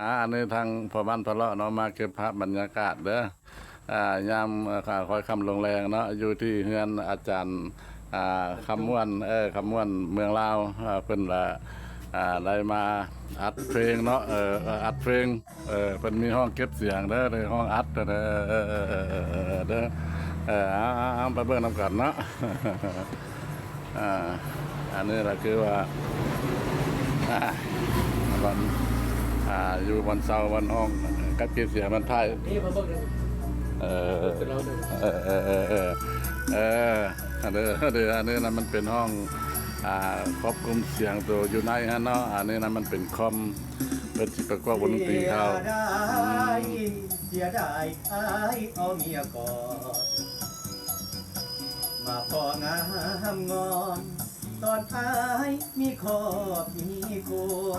ອ່າ ອັນນີ້ທາງພໍ່ບ້ານພະເລາະເນາະ ມາເກັບພາບບັນຍາກາດເດີ ອ່າ ຍາມ ເອີ ຄ່ອຍຄ່ຳລົງແລງເນາະ ຢູ່ທີ່ເຮືອນອາຈານ ອ່າ ຄຳມ່ວນ ເອີ ຄຳມ່ວນເມືອງລາວ ອ່າ ເພິ່ນລະ ອ່າ ໄດ້ມາອັດເພງເນາະ ເອີ ອັດເພງ ເອີ ເພິ່ນມີຫ້ອງເກັບສຽງເດີ ໃນຫ້ອງອັດເດີ ເອີ ເອີ ເອີ ເອີ ເອີ ເອີ ເອີ ເອົາ ເອົາ ເອົາ ໄປເບິ່ງນຳກັນເນາະ. ອ່າ ອັນນີ້ລະຄືວ່າ ອ່າ ບ່ອນ ອ່າ ຢູ່ບ່ອນເຊົາ ບ່ອນຫ້ອງ ກັບເກັບສຽງ ມັນຖ່າຍ ເອີ ເອີ ເອີ ອັນນີ້ ອັນນີ້ນະ ມັນເປັນຫ້ອງ ອ່າ ຄວບຄຸມສຽງໂຕຢູ່ໃນຫັ້ນເນາະ ອັນນີ້ນະ ມັນເປັນຄອມ ເພິ່ນຊິປະກອບວົງດົນຕີເຂົ້າ ເສຍດາຍ ເສຍດາຍ ອ້າຍເອົາເມຍກອດ ມາພໍງາມງອນ ຕອນອ້າຍມີຄອບມີຄົວ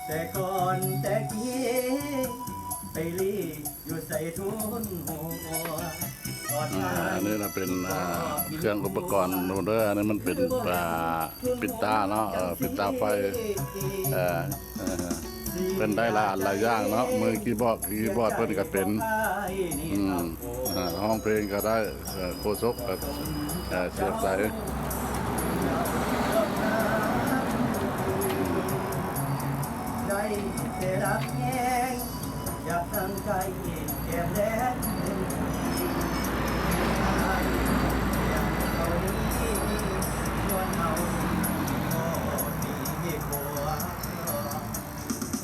ແຕ່ກ່ອນແຕ່ກີ້ ໄປລີ້ຢູ່ໃສທຸນຫົວ ຕອນອ້າຍ ອ່າ ອັນນີ້ນະເປັນ ອ່າ ເຄື່ອງອຸປະກອນເດີ ອັນນີ້ມັນເປັນ ອ່າ ປິດຕາເນາະ ເອີ ປິດຕາໄຟ ເອີ ເອີ ເພິ່ນໄດ້ຫຼາຍອັນຫຼາຍຢ່າງເນາະ ມືຄີບອດ ຄີບອດເພິ່ນກະເປັນ ອືມ ຮ້ອງເພງກະໄດ້ ເອີ ໂຄສົກກະ ເອີ ສຽບໃສ ໄດ້ແຕ່ຮັກແຮງ ຢາກທັງໃຈແກ້ມແດງເປັນ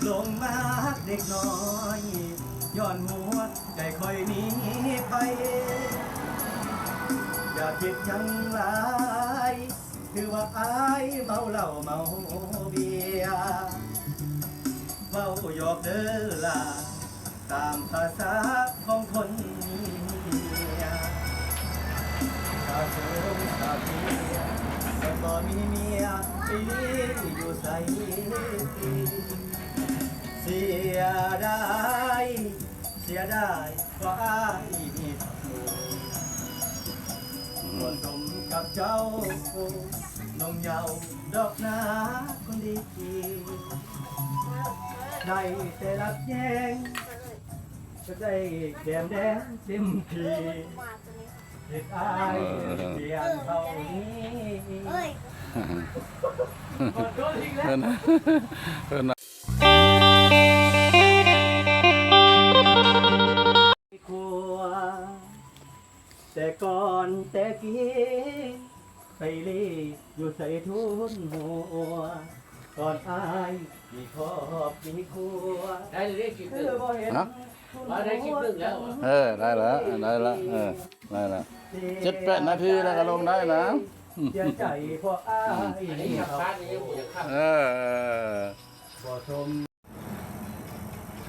ລົງມາຮັກເດັກນ້ອຍ ຍ້ອນຫົວໃຈຂ້ອຍມີໄປ ຢ່າຄິດຫຍັງຫຼາຍ ຖືວ່າອ້າຍເມົາເຫຼົ້າເມົາເບຍ ເວົ້າຢອກເດີຫຼ້າ ຕາມພາສາຂອງຄົນມີເມຍ ສາວໂສດສາວເສຍ ຄົນບໍ່ມີເມຍ ໄປລີ້ຢູ່ໃສ ເສຍດາຍ ເສຍດາຍ ເພາະອ້າຍມີຜູ້ ບໍ່ສົມກັບເຈົ້າ ນົມເຍົາດອກນາຄົນດີ ໄດ້ແຕ່ຮັບແຍງ ກໍໄດ້ແກ້ມແດງເຕັມທີ່ ເຮັດອ້າຍ ເອີ ປ່ຽນເທົ່ານີ້ ເອີຍ ຂໍໂທດອີກແລ້ວ ເພິ່ນ ເພິ່ນ ຄົວ ແຕ່ກ່ອນແຕ່ກີ້ ໄປລີ້ຢູ່ໃສທຸນຫົວ ຕອນອ້າຍມີຄອບມີຄົວ ໄດ້ເລີຍຄລິບໜຶ່ງ ຄືບໍ່ເຫັນ ຮະ? ວ່າໄດ້ຄລິບໜຶ່ງແລ້ວ ເອີ ໄດ້ລະ ໄດ້ລະ ເອີ ໄດ້ລະ ເຈັດແປດນາທີແລ້ວກໍລົງໄດ້ນະ ເສຍໃຈເພາະອ້າຍ ອັນນີ້ຢາກພາດນີ້ ຢາກພາດ ເອີ ບໍ່ສົມ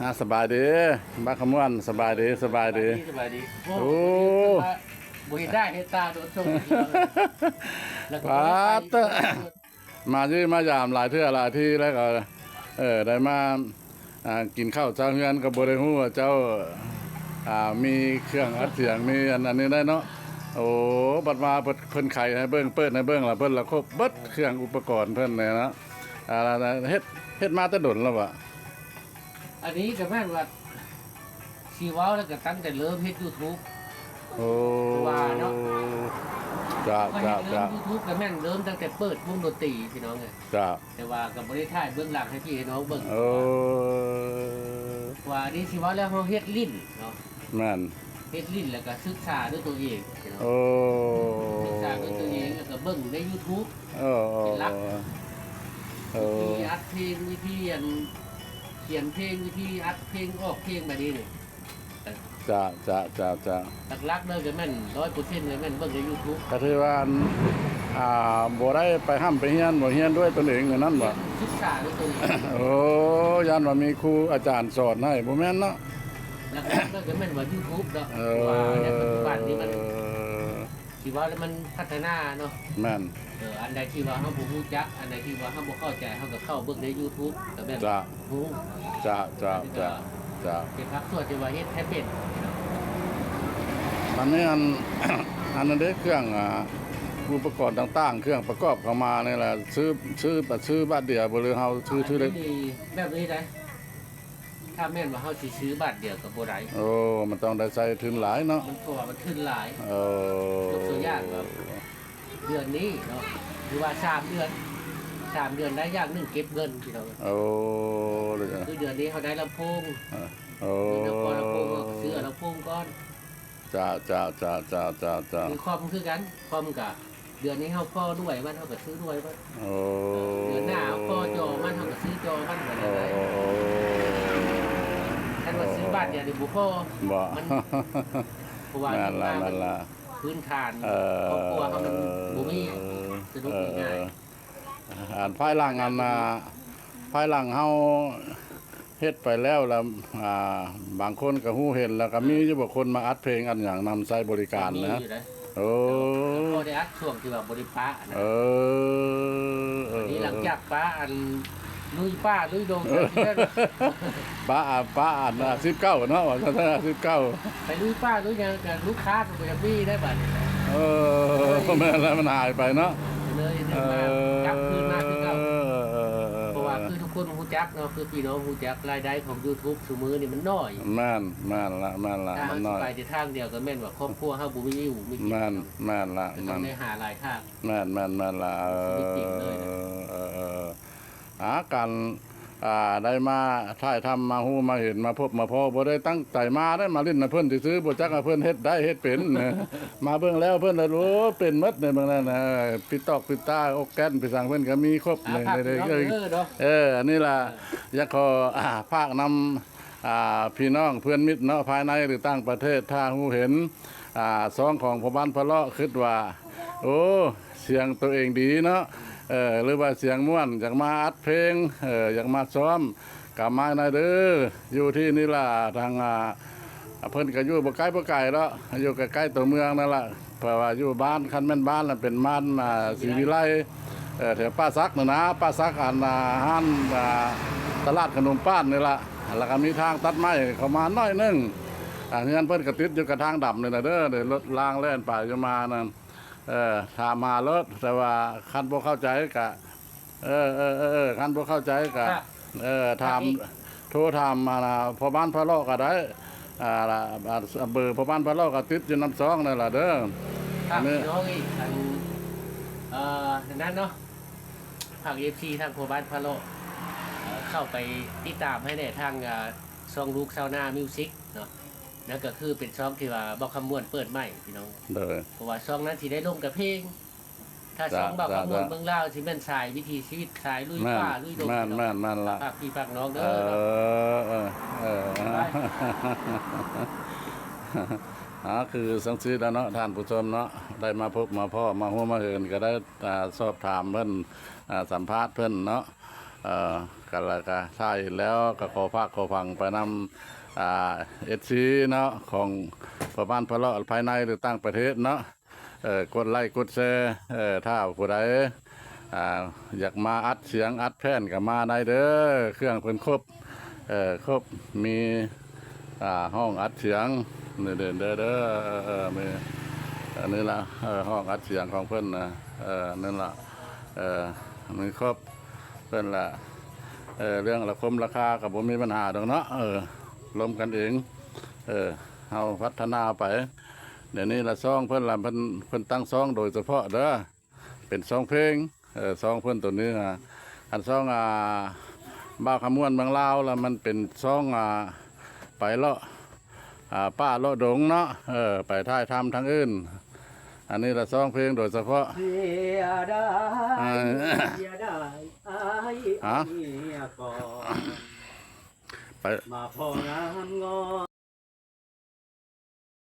ອ່າ ສະບາຍດີ ບັກຂະມ່ວນ ສະບາຍດີ ສະບາຍດີ ສະບາຍດີ ໂອ້ ໂອ້ ບໍ່ເຫັນໜ້າເຫັນຕາໂດນ ໂຊກດີເນາະ ແລ້ວກໍ ປາດເຕີ ມາຢ້ຽມມາຢາມຫຼາຍເທື່ອຫຼາຍທີແລ້ວກໍ ເອີ ໄດ້ມາ ອ່າ ກິນເຂົ້າຊາວເຮືອນ ກໍບໍ່ໄດ້ຮູ້ວ່າເຈົ້າ ອ່າ ມີເຄື່ອງອັດສຽງ ມີອັນ ອັນນີ້ໄດ້ເນາະ ໂອ້ ບັດມາເພິ່ນ ເພິ່ນໄຂໃຫ້ເບິ່ງ ເປີດໃຫ້ເບິ່ງ ລະເພິ່ນລະຄົບເບິດເຄື່ອງອຸປະກອນເພິ່ນແຫຼະເນາະ ອ່າ ເຮັດ ເຮັດມາແຕ່ດົນແລ້ວບໍ່? ອັນນີ້ກໍແມ່ນວ່າ ຊິເວົ້າແລ້ວກໍຕັ້ງແຕ່ເລີ່ມເຮັດຢູທູບ ໂອ້ ວ່າເນາະ ເຈົ້າ ເຈົ້າ ເຈົ້າ ຢູທູບກໍແມ່ນເລີ່ມຕັ້ງແຕ່ເປີດວົງດົນຕີພີ່ນ້ອງເອີຍ ເຈົ້າ ແຕ່ວ່າກໍບໍ່ໄດ້ຖ່າຍເບື້ອງຫຼັງໃຫ້ພີ່ໃຫ້ນ້ອງເບິ່ງ ໂອ້ ວ່າອັນນີ້ຊິເວົ້າແລ້ວເຮົາເຮັດຫຼິ້ນເນາະ ແມ່ນ ເຮັດຫຼິ້ນແລ້ວກໍສຶກສາດ້ວຍຕົວເອງ ໂອ້ ສຶກສາດ້ວຍຕົວເອງ ແລ້ວກໍເບິ່ງໃນຢູທູບ ເອີ ເປັນຫຼັກ ເອີ ວິທີອັດເພງ ວິທີອັນຂຽນເພງ ວິທີອັດເພງ ອອກເພງແບບນີ້ນີ້ ຈະ ຈະ ຈະ ຈະ ຫຼັກໆເລີຍກໍແມ່ນ ຮ້ອຍເປີເຊັນ ກໍແມ່ນເບິ່ງໃນຢູທູບ ກໍຖືວ່າ ອ່າ ບໍ່ໄດ້ໄປຮ່ຳໄປຮຽນ ບໍ່ຮຽນດ້ວຍຕົນເອງ ແນວນັ້ນບໍ່? ສຶກສາດ້ວຍຕົນເອງ ໂອ້ ຢ້ານວ່າມີຄູອາຈານສອນໃຫ້ ບໍ່ແມ່ນເນາະ ຫຼັກໆເລີຍກໍແມ່ນວ່າຢູທູບເນາະ ເອີ ເພາະວ່າໃນປັດຈຸບັນນີ້ມັນ ຊິເວົ້າແລ້ວມັນພັດທະນາເນາະ ແມ່ນ ເອີ ອັນໃດທີ່ວ່າເຮົາບໍ່ຮູ້ຈັກ ອັນໃດທີ່ວ່າເຮົາບໍ່ເຂົ້າໃຈ ເຮົາກໍເຂົ້າເບິ່ງໃນຢູທູບ ກໍແມ່ນ ຈະ ຮູ້ ຈະ ຈະ ຈະ ຈະ ເປັນພາກສ່ວນທີ່ວ່າເຮັດໃຫ້ເປັນ ອັນນີ້ ອັນ ອັນນັ້ນເດ້ ເຄື່ອງ ອ່າ ອຸປະກອນຕ່າງໆ ເຄື່ອງປະກອບເຂົ້າມານີ້ແຫຼະ ຊື້ ຊື້ ຊື້ບາດດຽວບໍ່ ຫຼືເຮົາຊື້ ຊື້ໄດ້ ອັນນີ້ແບບນີ້ໄດ ຖ້າແມ່ນວ່າເຮົາຊິຊື້ບາດດຽວກໍບໍ່ໄດ້. ໂອ້ ມັນຕ້ອງໄດ້ໃຊ້ທຶນຫຼາຍເນາະ. ມັນ ເພາະວ່າມັນທຶນຫຼາຍ. ເອີ ຍົກຕົວຢ່າງວ່າເດືອນນີ້ເນາະ ຫຼືວ່າສາມເດືອນ ສາມເດືອນໄດ້ຢ່າງໜຶ່ງເກັບເງິນ ພີ່ນ້ອງ. ໂອ້ ຄືເດືອນນີ້ເຮົາໄດ້ລຳໂພງ ເອີ ໂອ້ ເງິນນະຄອນລຳໂພງ ເຮົາກໍຊື້ເອົາລຳໂພງກ່ອນ. ເຈົ້າ ເຈົ້າ ເຈົ້າ ເຈົ້າ ເຈົ້າ ເຈົ້າ ມີຄອມຄືກັນ ຄອມກະ ເດືອນນີ້ເຮົາພໍດ້ວຍມັນ ເຮົາກໍຊື້ດ້ວຍມັນ. ໂອ້ ເດືອນໜ້າເຮົາພໍຈໍມັນ ເຮົາກໍຊື້ຈໍມັນ ແບບນັ້ນ. ໂອ້ ຄັນວ່າຊື້ບາດດຽວນີ້ບໍ່ພໍ ບໍ່ ມັນ ເພາະວ່າ ແມ່ນລະ ແມ່ນລະ ພື້ນຖານ ເອີ ຄອບຄົວເຮົາມັນບໍ່ມີ ສະດຸດງ່າຍໆ. ອັນພາຍຫຼັງ ອັນ ອ່າ ພາຍຫຼັງເຮົາເຮັດໄປແລ້ວ ແລ້ວ ອ່າ ບາງຄົນກໍຮູ້ເຫັນ ແລ້ວກໍມີຢູ່ບໍ່ ຄົນມາອັດເພງອັດຫຍັງນຳໃຊ້ບໍລິການນະ? ກໍມີຢູ່ເດ້. ໂອ້ ກໍພໍໄດ້ອັດຊ່ວງທີ່ວ່າບໍ່ໄດ້ປະນະ. ເອີ ເອີ ເອີ ນີ້ຫຼັງຈາກປະອັນລຸຍປ່າລຸຍດົງ ເອີ ປະ ປະອັນ ອ່າ ສິບເກົ້າເນາະ ວ່າຊັ້ນ ສິບເກົ້າ ໄປລຸຍປ່າລຸຍຫຍັງ ກໍລູກຄ້າກໍບໍ່ຢາກມີໄດ້ບາດນີ້. ເອີ ແມ່ນແລ້ວ ມັນຫາຍໄປເນາະ. ເລີຍ ເອີ ກັບຄືນມາຄືເກົ່າ. ເອີ ເອີ ເອີ ເອີ ເພາະວ່າຄືທຸກຄົນຮູ້ຈັກເນາະ ຄືພີ່ນ້ອງຮູ້ຈັກ ລາຍໄດ້ຂອງຢູທູບຊຸມື້ນີ້ມັນໜ້ອຍ. ແມ່ນ ແມ່ນລະ ແມ່ນລະ ຖ້າເຮົາຊິໄປແຕ່ທາງດຽວກໍແມ່ນວ່າຄອບຄົວເຮົາບໍ່ມີຢູ່ມີກິນ. ແມ່ນ ແມ່ນລະ ກໍຕ້ອງໄດ້ຫາຫຼາຍທາງ. ແມ່ນ ແມ່ນ ແມ່ນລະ ເອີ ເອີ ເອີ ເອີ ອາ ການ ອ່າ ໄດ້ມາຖ່າຍທຳ ມາຮູ້ມາເຫັນ ມາພົບມາພໍ້ ບໍ່ໄດ້ຕັ້ງໃຈມາເດ້ ມາຫຼິ້ນນຳເພິ່ນຊື່ໆ ບໍ່ຈັກວ່າເພິ່ນເຮັດໄດ້ເຮັດເປັນ. ມາເບິ່ງແລ້ວເພິ່ນລະ ໂອ້ ເປັນໝົດໃນເບິ່ງນັ້ນນະ ປິດຕອກປິດຕາ ອອກແກນໄປສັງເພິ່ນກໍມີຄົບໃນ ເອີ ອັນນີ້ລະ ຢາກຂໍ ອ່າ ຝາກນຳ ອ່າ ພີ່ນ້ອງເພື່ອນມິດເນາະ ພາຍໃນ ຫຼື ຕ່າງປະເທດ ຖ້າຮູ້ເຫັນ ອ່າ ຊ່ອງຂອງພໍ່ບ້ານພະເລາະ ຄິດວ່າ ໂອ້ ສຽງໂຕເອງດີເນາະ ເອີ ຫຼືວ່າສຽງມ່ວນ ຢາກມາອັດເພງ ເອີ ຢາກມາຊ້ອມ ກະມາໄດ້ເດີ ຢູ່ທີ່ນີ້ລະ ທາງ ອ່າ ເພິ່ນກະຢູ່ບໍ່ໄກບໍ່ໄກດອກ ຢູ່ໃກ້ໆຕົວເມືອງນັ້ນລະ ເພາະວ່າຢູ່ບ້ານ ຄັນແມ່ນບ້ານລະເປັນບ້ານ ອ່າ ສີວິໄລ ເອີ ແຖວປ່າສັກນັ້ນນະ ປ່າສັກ ອັນ ອ່າ ຮ້ານ ອ່າ ຕະຫຼາດຂະໜົມປ້ານນີ້ລະ ລະກະມີທາງຕັດໄມ້ເຂົ້າມາໜ້ອຍໜຶ່ງ ອ່າ ເຮືອນເພິ່ນກະຕິດຢູ່ກະທາງດຳນີ້ລະເດີ ໄດ້ລົດລາງແລ່ນໄປຢູ່ມານັ້ນ. ເອີ ຖາມຫາໂລດ ແຕ່ວ່າຄັນບໍ່ເຂົ້າໃຈກະ ເອີ ເອີ ເອີ ເອີ ຄັນບໍ່ເຂົ້າໃຈກະ ເອີ ຖາມ ໂທຖາມ ອ່າ ພໍ່ບ້ານພະເລາະກະໄດ້ ອ່າ ເບີພໍ່ບ້ານພະເລາະກະຕິດຢູ່ນຳຊ່ອງນັ້ນລະເດີ. ອັນນີ້ ພີ່ນ້ອງອີກ ອັນ ເອີ ນັ້ນເນາະ ຝາກເອັຟຊີທາງພໍ່ບ້ານພະເລາະ ເອີ ເຂົ້າໄປຕິດຕາມໃຫ້ແດ່ ທາງ ອ່າ ຊ່ອງລູກຊາວນາມິວສິກເນາະ ນັ້ນກໍຄືເປັນຊ່ອງທີ່ວ່າບ່າວຄຳມ່ວນເປີດໃໝ່ ພີ່ນ້ອງ ໂດຍ ເພາະວ່າຊ່ອງນັ້ນຊິໄດ້ລົງແຕ່ເພງ ຖ້າຊ່ອງບ່າວຄຳມ່ວນເມືອງລາວຊິແມ່ນສາຍວິຖີຊີວິດ ສາຍລຸຍປ່າລຸຍດົງ ແມ່ນ ພີ່ນ້ອງ ແມ່ນ ແມ່ນລະ ຝາກພີ່ຝາກນ້ອງເດີ ເອີ ເນາະ ເອີ ເອີ ເອີ ອ່າ ຄືຈັ່ງຊີ້ລະເນາະ ທ່ານຜູ້ຊົມເນາະ ໄດ້ມາພົບມາພໍ້ ມາຮູ້ມາເຫັນ ກໍໄດ້ ອ່າ ສອບຖາມເພິ່ນ ອ່າ ສຳພາດເພິ່ນເນາະ ເອີ ກໍລະກະຖ້າເຫັນແລ້ວກໍຂໍຝາກຂໍຝັງໄປນຳ ອ່າ ເອັຟຊີເນາະ ຂອງພໍ່ບ້ານພະເລາະ ພາຍໃນ ຫຼື ຕ່າງປະເທດເນາະ ເອີ ກົດໄລ້ກົດແຊ ເອີ ຖ້າຜູ້ໃດ ອ່າ ຢາກມາອັດສຽງອັດແຜ່ນກໍມາໄດ້ເດີ ເຄື່ອງເພິ່ນຄົບ ເອີ ຄົບ ມີ ອ່າ ຫ້ອງອັດສຽງ ນີ້ເດີ ເດີ ເດີ ເອີ ເອີ ມີ ອັນນີ້ລະ ເອີ ຫ້ອງອັດສຽງຂອງເພິ່ນນະ ເອີ ນັ້ນລະ ເອີ ມີຄົບ ເພິ່ນລະ ເອີ ເລື່ອງລາຄົມລາຄາກໍບໍ່ມີບັນຫາດອກເນາະ ເອີ ລົມກັນເອງ ເອີ ເຮົາພັດທະນາໄປ ດຽວນີ້ລະຊ່ອງເພິ່ນລະ ເພິ່ນ ເພິ່ນຕັ້ງຊ່ອງໂດຍສະເພາະເດີ ເປັນຊ່ອງເພງ ເອີ ຊ່ອງເພິ່ນໂຕນີ້ນະ ອັນຊ່ອງ ອ່າ ບ່າວຄຳມ່ວນເມືອງລາວລະ ມັນເປັນຊ່ອງ ອ່າ ໄປເລາະ ອ່າ ປ່າເລາະດົງເນາະ ເອີ ໄປຖ່າຍທຳທາງອື່ນ ອັນນີ້ລະຊ່ອງເພງໂດຍສະເພາະ ເສຍດາຍ ເອີ ເສຍດາຍ ອ້າຍ ຮະ ເອົາເມຍກ່ອນ ໄປ ມາພໍງາມງອນ